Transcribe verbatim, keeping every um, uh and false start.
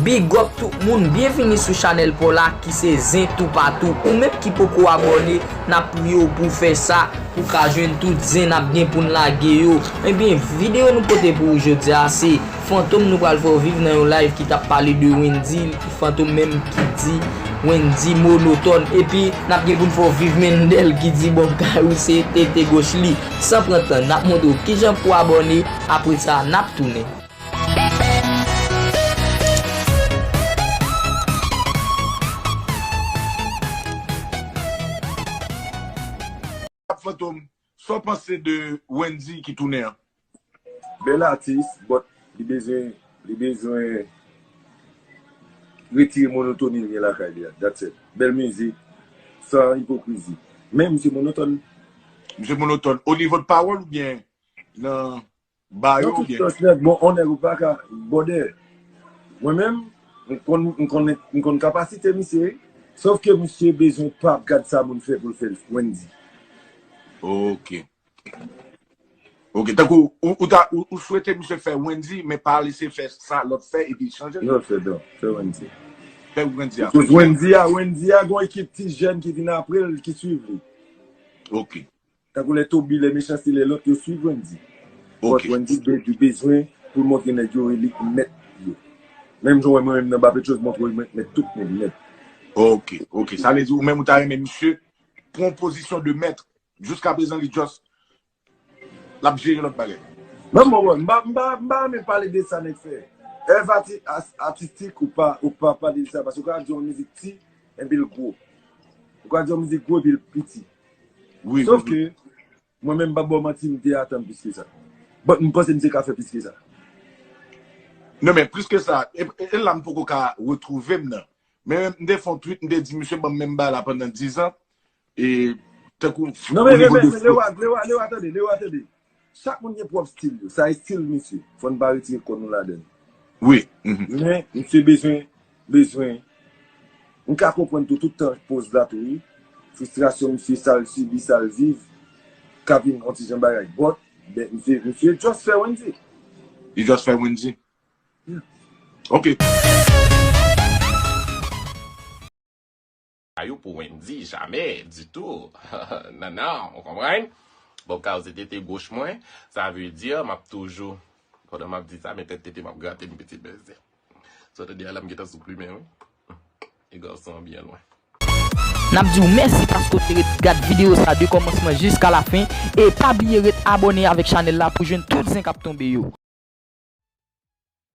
Big up tout moun, byenvini sou chanèl pa w la ki se Zen Toupatou. Ou menm ki poko abòne, n ap priye w pou w fè sa, pou w ka jwenn tout zen n ap gen pou n lage yo. Ebyen, videyo nou pote pou ou jodi a se Fantom nou pral fè w viv nan yon live ki t ap pale de Wendyy, Fantom menm ki di Wendyy monotòn. Epi, n ap gen pou n fè w viv Mendel ki di bòb kay ou se tete goch li. San pran tan, n ap montre w kijan pou w abòne, apre sa, n ap tounen. Fantom, sa w panse de Wendyy ki tounen an? Bèl atis, but li bezwen, li bezwen retire monotoni l gen lakay li a. That's it. Bèl mizik, san ipokrizi. Men misye monotòn. Misye monotòn. O nivo de pawòl oubyen nan ba yo oubyen? Nan tout sans nèt, bon, on nèg ou pa ka, brother. Mwen menm, m konn, m konn, m konn kapasite misye, wi. Sòf ke misye bezwen pa ap gad sa moun fè pou l fè l, Wendyy. Ok. Ok, tankou ou, ou ta, ou, ou swete misye fè Wendyy, men pa lese fè sa lòt fè epi chanje? Lòt fè, non, fè Wendyy. Fè Wendyy a. Because Wendyy a, Wendyy a gon ekip ti jèn ki vin apre l, ki swiv li. Ok. Tankou lè Toby, lè Mechanste, lè lòt yo swiv Wendyy. Ok. But Wendyy be-, li bezwen pou l montre nèg yo e li k mèt yo. Menm jan w wè mwen menm nan Bapetchos, montre w mèt, mèt tout moun nèt. Ok, ok. Sa vle di ou menm ou ta renmen misye pran pozisyon de mèt. Jiskaprezan li just l ap jere lòt bagay. Non, mwen, mwen, m pa, m pa, m pa renmen pale de sa nèg fè. Èv ati-, as-, atistik ou pa, ou pa pale de sa, paske ou ka di yon mizik ti, epi l gwo. Ou ka di yon mizik gwo, epi l piti. Wi, wi, wi. Sòf ke, mwen menm, m p ap ba w manti, m te atann plis ke sa. But m panse misye ka fè plis ke sa. Non, men plis ke sa, e, e, e la m poko ka retwouve m nan. Men m te fè yon tweet, m te di, misye ban m menm bagay la pandan diz an. E, tankou, non, men, o nivo men, de men, flo. Lewa, Lewa, Lewa, tande, Lewa, tande. Chak moun gen pwòp stil yo. Sa e stil misye. Fò n pa retire kò nou ladan l. Wi. Mhm. Men, misye bezwen, bezwen. M ka konprann tou, tout tan poz la tou, wi. Fristrasyon misye, sa l sibi, sa l viv, ka vin yon ti jan bagay. But, ben, misye, misye just fè Wendyy. Li just fè Wendyy. Yeah. Ok. A yo pou Wendyy, jamè, ditou. Non, non, ou konprann? Bon, ka yo se tete goch mwen, sa vle di, m ap toujou, pandan m ap di sa, men tèt tete m ap grate m pitit bèzè. Sa w tande a la, m gentan sou plimen, wi. E gason an byen lwen. N ap di w mèsi paske w te ret gad videyo sa de kòmansman jiska lafen. E pa bliye ret abòne avèk chanèl la pou jwenn tout zen k ap tonbe yo.